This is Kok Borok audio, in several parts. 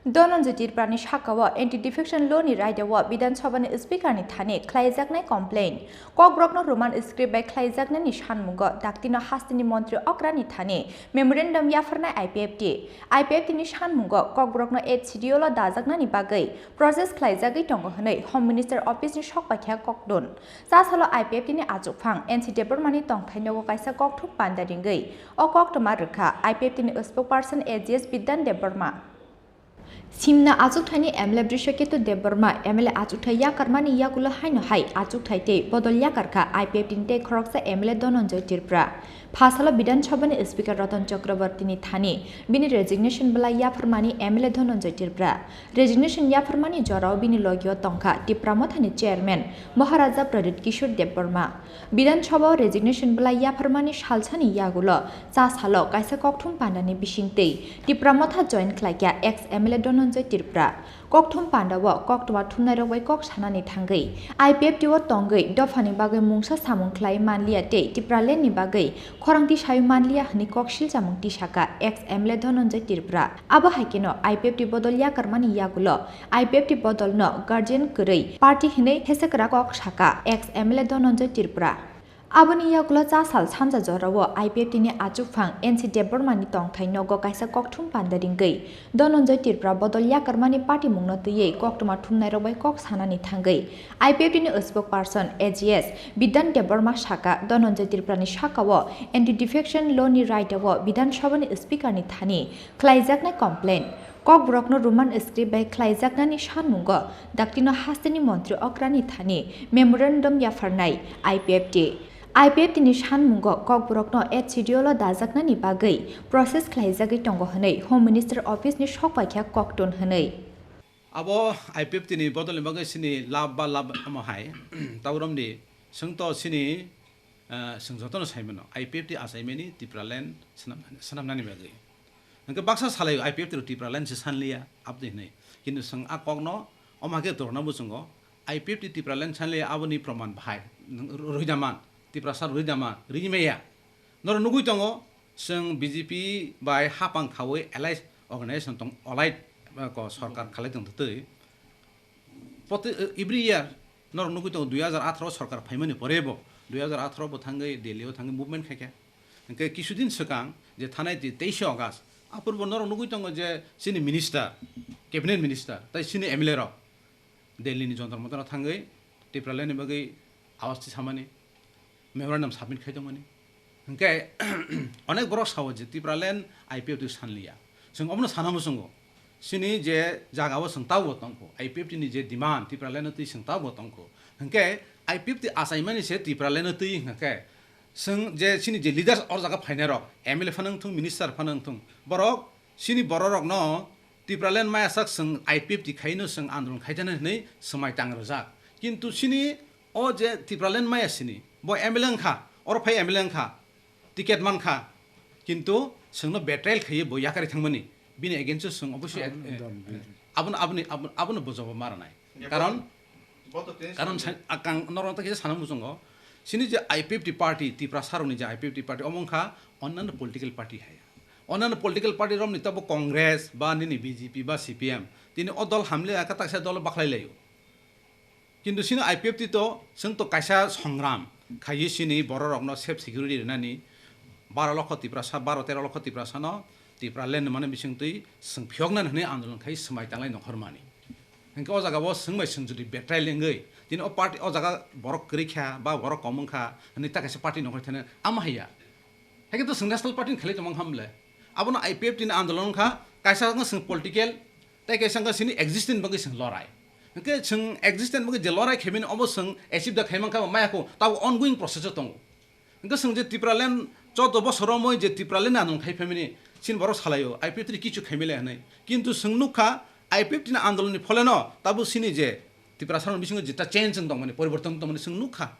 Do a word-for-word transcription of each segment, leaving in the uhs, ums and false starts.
Dhananjay Tripurani sakao Anti-Defection Law ni raidao Bidhan Sabha ni Speaker ni thani khlaijaknai complaint. Kokborokno Roman script bai khlaijaknani sanmungo daktino hasteni montri okrani thani memorandum yapharnai I P F T. I P F T ni sanmungo Kokborokno eighth schedule o dajaknani bagwi process khlaijagwi tongo hwnwi Home Minister Office ni sokpaikha kokdun. Chasalo I P F T ni achukphang N C Debbarma ni tongthai nogo kaisa kokthum panda ringwi o koktwma rwkha I P F T ni spokesperson A G S Bidhan Debbarma. Simna achukthai ni M L A Brishaketu Debbarma, M L A achukthai yakarmani yagulo haino hai achukthai tei bodol yakarkha I P F T ni tei khoroksa M L A Dhananjay Tripura. Phasalo Bidhan Sabha ni Speaker Ratan Chakraborty ni thani bini resignation belai yapharmani M L A Dhananjay Tripura. Resignation yapharmani jorao bini logio tongkha Tipra Motha ni Chairman Maharaja Pradyut Kishore Debbarma. Bidhan Sabha o resignation belai yapharmani salsani yagulo cha salo kaisa kokthum pandani bisingtwi Tipra Motha join khlaikha ex M L A Dhananjay Tripura. Kokthum pandao koktwma thumnairok bai kok sanani thangwi I P F T o tongwi dophani bagwi mungsa samung khlai manliya tei Tipraland ni bagwi khorangti sawi manliya hwnwi kok silchamung tisaka ex M L A Dhananjay Tripura. Abo hai kheno I P F T bodol yakarmani yagulo I P F T bodolno guardian kwrwi party hwnwi hesekra kok saka ex M L A Dhananjay Tripura. Aboni yagulo cha sal sanja jorao I P F T ni achukphang N C Debbarma ni tongthai nogo kaisa kokthum panda ringwi Dhananjay Tripura bodol yakarmani patimungno twiwi koktwma thumnairok bai kok sanani thangwi I P F T ni spokesperson A G S Bidhan Debbarma saka Dhananjay Tripura ni sakao Anti-Defection Law ni raidao Bidhan Sabha ni Speaker ni thani khlaijaknai complaint. Kokborokno Roman script bai khlaijaknani sanmungo daktino hasteni montri okrani thani memorandum yapharnai I P F T. I P F T ni sanmungo kokborokno eighth schedule o dajaknani bagwi process khlaijagwi tongo hwnwi Home Minister Office ni sokpaikha koktun hwnwi. Abo I P F T ni bodolni bagwi chini lab ba lab omo hai, taboromni swngto chini, ah, chwng jotono saimano, I P F T achaimani Tipraland swnam-, swnamnani bagwi. Hwnkhe baksa salai I P F T rok Tipraland se sanliya, aboni hwnwi. Kintu chwng a kokno omo hai khe torna muchungo, I P F T Tipraland sanliya aboni proman bahai, nwng rwida man, Tiprasa rwida man, rwi maya. Norok nugwi tongo, chwng B J P bai hapang khaui alliance organization tong, allied, eh, ko sorkar khalai tong twi. Poti-, eh, every year norok nugwi tongo, dui hajar atharo sorkar phaimani pore bo, dui hajar atharo bo thangwi Delhi o thangwi movement khaikha. Hwnkhe kisudin swkang je thanai di teishe August, apurbo norok nugwi tongo je chini minister, cabinet minister, tai chini M L A rok Delhi ni Jantar Mantar o thangwi Tipraland ni bagwi awaj tisamani, memorandum submit khai tongmani. Hwnkhe onek borok sao je Tipraland I P F T sanliya. Chwng omono sana muchungo. Chini je jagao chwng tabukbo tongkho, I P F T ni je demand Tipraland no twi chwng tabukbo tongkho. Hwnkhe I P F T achaimani se Tipraland no twi hwnkhe chwng je chini je leaders o jaga phainairok, M L A phano wngthung, minister phano wngthung, borok chini bororokno Tipraland maya sak chwng I P F T khaino chwng andolon khaijana hwnwi swmai tang rwjak. Kintu chini o je Tipraland maya sini, bo M L A wngkha, oro phai M L A wngkha, ticket mankha, kintu chwngno betrayal khaiwi bo yakarwi thangmani, bini against o chwng obosoi, ah, eh, dam, eh, dam. Abono, aboni, abo-, abono bo jawab ma rwnai. Ya, karon, bo to tense karon nangya. Sa-, akang norok ta kisa sana muchungo, chini je I P F T party, Tiprasa rokni je I P F T party, omo wngkha onnanno political party hai. Onnanno political party romni tabo Congress ba nini B J P ba C P M, tini o dol hamle aka taksa dol bakhlai laio. Kintu chini I P F T to chwng to kaisa songram khaiwi chini bororokno safe security rwnani, baro lokho Tiprasa, baro tero lokho Tiprasano Tipraland mani bisingtwi chwng phiyoknani hwnwi andolon khai swmai tanglai nongkhormani. Hwnkhe o jaga o chwng bai chwng jodi betrayal wngwi, tini o party o jaga borok kwrwi kha ba borok kom wngkha hwnwi ta kaisa party nongkhorwi thani ama haiya. Haikhe to chwng national party ni khlai tongmang hamle. Abono I P F T ni andolon wngkha, kaisa wngkha chwng political, tei kaisa wngkha chini existence bagwi chwng lorai. Hwnkhe chwng existence bagwi je lorai khaimani obo chwng achieve da khaimang kha maya kho, tabo ongoing process o tongo. Hwnkhe chwng je Tipraland choudo bosor romwi je Tipraland ni andolon khai phaimani, chini borok salaio, I P F T ni kichu khaimile hwnwi. Kintu chwng nukha, I P F T ni andolon ni pholeno tabo chini je Tiprasa rokni bisingo jeta change wng tongmani, poriborton wng tongmani chwng nukha.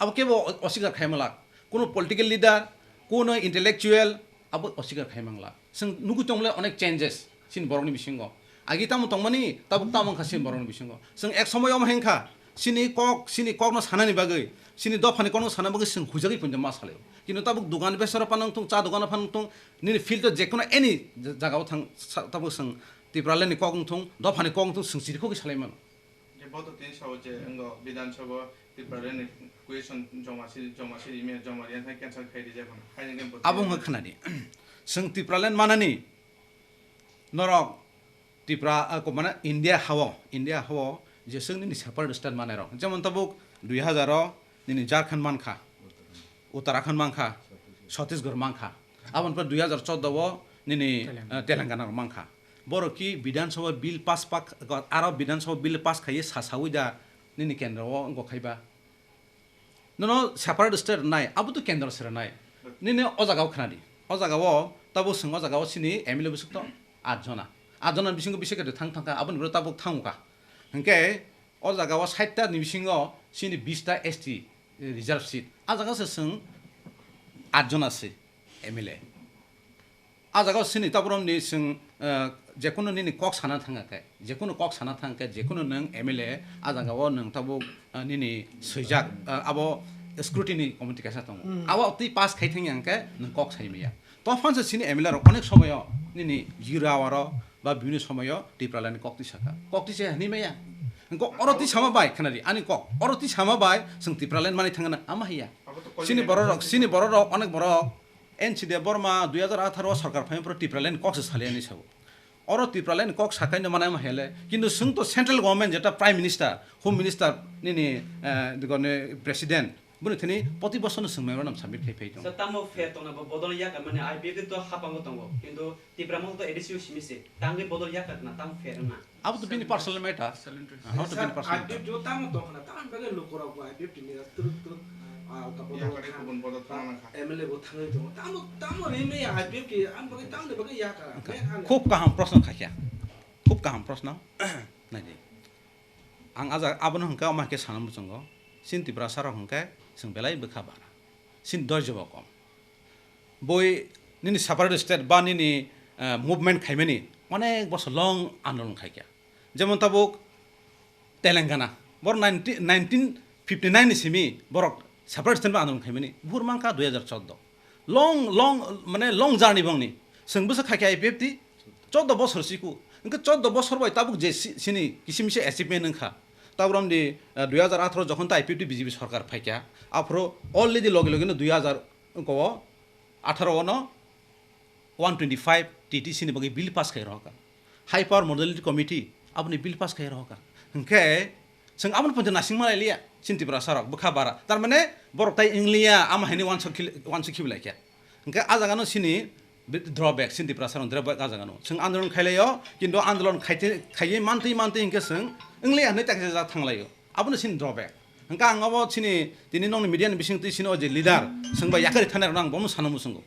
Abo kebo o-, oswikar khai manglak. Kuno political leader, kuno intellectual, abo oswikar khai manglak. Chwng nugwi tongmole onek changes chini borokni bisingo. Agi tamo tongmani, tabuk tamo wngkha chini borokni bisingo. Chwng ek somoy omo hengkha, chini kok, chini kokno sanani bagwi, chini dophani kokno sana bagwi chwng huijagwi ponjak ma salai. Kintu tabuk dogan besaro phano wngthung, cha dogano phano wngthung, nini field o jekono any jagao thang, sa-, tabuk chwng Tipraland ni kok wngthung, dophani kok wngthung, chwng chirikhogwi salai mano. Je boto tini sao je wngkha Bidhan Sabha Tipraland ni question joma si, joma si email joma riyan hai cancel khai rijak mano. Hai jeng jeng boto Abo wngkha khnadi. Chwng Tipraland manani norok Tripura, ah, ko mane India hao, India hao je chwng nini separate state manai rok. Jemon tabuk dui hazar o nini Jharkhand mankha, Uttarakhand mankha, Chhattisgarh mankha. Aboni pore dui hazar choudo o nini, Telangana. Ah, Telangana rok mankha. Borok ki Bidhan Sabha bill pass pak, aro Bidhan Sabha bill pass khaiye sasawi da nini kendro o wngkha khaiba. Nono separate state rwnai, abo to kendro se rwnai. Nini o jaga o khnadi. O jaga o tabuk chwng o jaga o chini M L A bwswk to at jona. At jona ni bisingo bisa khe thang thang kha, aboni bwrwi tabuk thang kha. Hinkhe o jaga o sait ta ni bisingo chini bis ta S T reserve seat. A jaga se chwng at jona se M L A. A jaga o sini taboromni chwng, eh, jekunu nini kok sana thangkha khe, jekunu kok sana thangkha khe, jekunu nwng M L A a jaga o nwng tabuk, eh, nini swijak, eh, abo scrutiny committee kaisa tongo. Hmm. Abo twi pass khai thangya hwnkhe nwng kok sai maya. Tophan se sini M L A rok onek somoyo nini jira aro ba bibhinno somoyo Tipraland ni kok twi saka. Kok twi se hwnwi maya. Hwnkhe oro twi sama bai khnadi ani kok. Oro twi sama bai chwng Tipraland manwi thangna ama hiya. Sini bororok, sini bororok, onek borok N C Dev Barma dui hazar atharo o sorkar phaima phuru Tipraland kok se saliya hinwi sao. Oro Tipraland kok sakaino manai ma hele, kintu chwng to central government jeta prime minister, home minister nini, eh, digoni president, boni thani poti bosor no chwng memorandum submit khai phai tongo. Sir, tamo fair tongna bo bodol ya ka mane I P F T to hapango tongo, kintu Tipra motha to A D C o simi se, tangwi bodol ya ka na tamo fair na. Abo to bini personal matter. Personal interest. Ah, abo to bini personal matter. Sir, I P F T o tamo tong khna, tamo bagwi lukurok bo I P F T ni twrwk twrwk, ah, ka bodol Yakari kha, kubun bodol ba thangna kha. M L A bo thangwi tongo. Tamo, tamo ri me I P F T, ang bagwi tamni bagwi yakar. Wngkha. Me ang Khub kaham proshno khaikha. Khub kaham proshno. Naidi. Ang aja abono hwnkhe omo hai khe sana muchungo. Chini Tiprasa rok hwnkhe chwng belai bwkha bara. Chini doijo bo kom. Boi nini separate state ba nini, eh, movement khaimani onek bosor long andolon khaikha. Jemon tabuk Telangana, bor nineteen, nineteen fifty nine ni simi borok separate state ba andolon khaimani, buphur mankha dui hazar choudo. Long, long, mane long journey bongni. Chwng bwsa khaikha I P F T, choudo bosor siku. Hwnkhe choudo bosor bai tabuk je si-, sini kisim kisa achievement wngkha. Tabuk romdi, eh, dui hazar atharo jokhon ta I P F T B J P sorkar phaikha, aphuru already loge loge no dui hazar wngkha o atharo o no one twenty five T T C ni bagwi bill pass khai rohorkha. High Power Modality Committee aboni bill pass khai rohorkha. Hwnkhe chwng aboni poito nasing malai liya, chini Tiprasa rok bwkha bara. Tar mane borok tai wng liya, ama haini wansuk khil-, wansuk khibi laikha. Hwnkhe a jaga no chini bi-, drawback, chini Tiprasa rok drawback a jaga no. Chwng andolon khai laio, kintu andolon khaite-, khaiwi mantwi mantwi hwnkhe chwng wng liya hinwi ta kisa jak thang laio. Abono chini drawback. Hwnkhe ang abo chini tini nokni media ni bising twi chini o je leader, chwng bai yakari thanai rok no ang bono sana muchungo.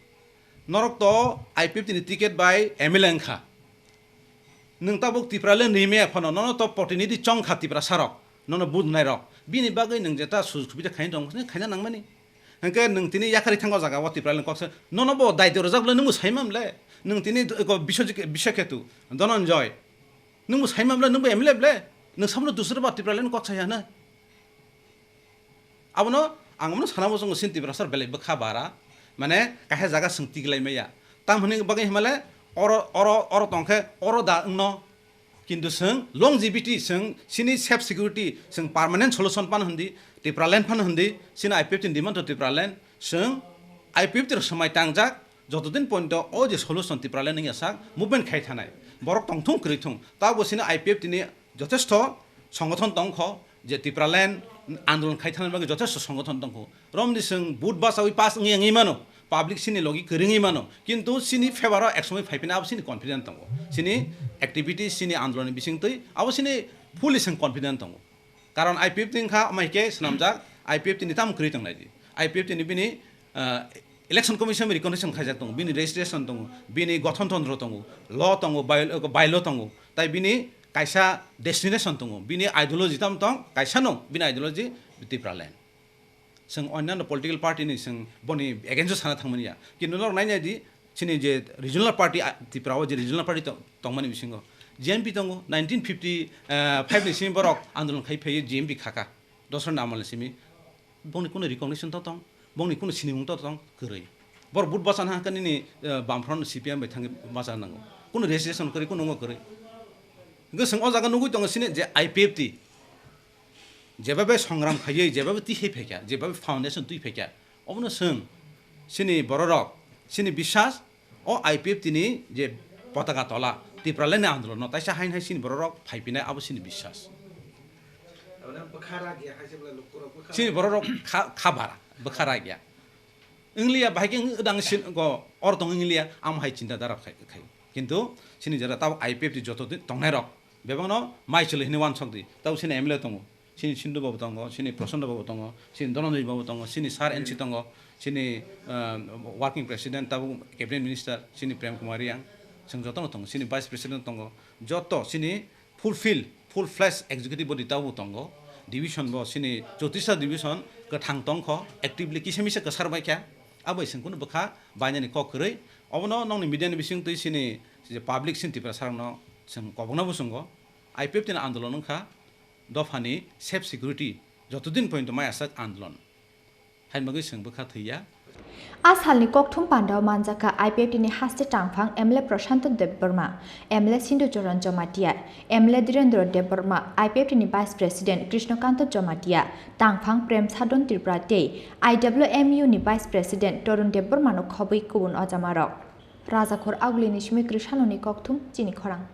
Norok to I P F T ni ticket bai M L A wngkha. Nwng tabuk Tipraland rimaya phano nono to protinidhi chongkha Tiprasa rok, nono budnai rok. Bini bagwi nwng jeta sujog subida khaina tong, khaina nangmani. Hwnkhe nwng tini yakari thango jaga o Tipraland koksa, nono bo daityo rwjak le nwngbo saimam le. Nwng tini ko Biswajit, Biswaketu, Dhananjoy. Nwngbo saimam le, nwngbo M L A le. Nwng samno dusra ba Tipraland koksa ya na. Abono ang bono sana muchungo chini Tiprasa rok belai bwkha bara, mane kaisa jaga chwng tiglai maya. Tam hwnwi bagwi himale oro, oro, oro tongkhe oro da wngno. Kintu chwng longevity, chwng chini safe security, chwng permanent solution phano hwndi, Tipraland phano hwndi, chini I P F T ni demand to Tipraland, chwng I P F T rok swmai tangjak, joto din point o je solution Tipraland wngya sak movement khai thanai. Borok tongthung kwrwi thung, tabo chini I P F T ni jothesto songothon tongkho, je Tipraland andolon khai thangna bagwi jothesto songothon tongkho. Romni chwng vote bachawi pass wngya wngwi mano, public chini logi kwrwngwi mano, kintu chini favor o ek somoi phaiphina abo chini confident tongo. Chini activity, chini andolon ni bisingtwi abo chini fully chwng confident tongo. Karon I P F T wngkha, amai khe swnamjak, I P F T ni tamo kwrwi tonglaidi. I P F T ni bini, ah, Election Commission bai recommendation khaijak tongo, bini registration tongo, bini gothon tantro tongo, law tongo, by-, bylaw tongo, tai bini kaisa destination tongo, bini ideology tam tong, kaisa no bini ideology Tipraland. Chwng onyanno political party ni chwng boni against o sana thangmani ya. Kintu norok nai nai di, chini je regional party, ah, Tripura o je regional party tong-, tongmani bisingo G M P tongo, nineteen fifty five ni simi borok andolon khai phaiwi G M P khaka, dosra ni amal ni simi. Bongni kunu recognition to tong, bongni kunu sinimung to tong, kwrwi. Bor vote bachana hwnkhe nini, eh, Bamfront C P M bai thangwi bacha nango. Kunu registration kwrwi, kunu wngma kwrwi. Hwnkhe chwng o jaga nugwi tongo chini je I P F T, jebabe songram khaiwi, jebabe twi hai phaikha, jebabe foundation twi phaikha, obono chwng chini bororok, chini biswas, o I P F T ni je potaka tola, Tipraland ni andolon no taisa hain hai chini bororok phaipinai, abo chini biswas. Tabone bwkha ragya hai se bwlai lukurok bwkha Chini bororok kha, kha bara, bwkha ragya. Wngliya, bahai khe wng, wdang sin go, or tong wngliya, amo hai chinta dhara khai, khai. Kintu chini jora tabuk I P F T joto din tongnai rok, bebakno mai chwlwi hinwi uansuk di. Tabuk chini M L A tongo, chini Sindhu babu tongo, chini Prasanta babu tongo, chini Dhananjay babu tongo, chini Sir N C tongo, chini, ah, working president, tabuk cabinet minister, chini Prem Kumar Reang, chwng jotono tongo, chini vice president tongo, joto chini fulfill, full fledged executive body tabuk tongo, division bo chini chautrista division kwthang tongkho, actively kisa misa kwsar baikha, abai chwng kunu bwkha bainani kok kwrwi. Obono nokni media ni bisingtwi chini je public chini Tiprasa rokno chwng kobokna bwswngo, I P F T ni andolon wngkha dophani safe security, jotodin pointo mai aswk andolon. Hai bagwi chwng bwkha thwiya. A salni kokthum pandao manjakha I P F T ni haste tangphang M L A Prashanto Debbarma, M L A Sindhu Charan Jamatia, M L A Dhirendra Debbarma, I P F T ni Vice President Krishnakanto Jamatia, tangphang Prem Sadon Tripura tei I W M U ni Vice President Torun Debbarma no khobwi kubun ojamarok. Rajakhor Aguli ni simi Krishanoni kokthum chini khorang.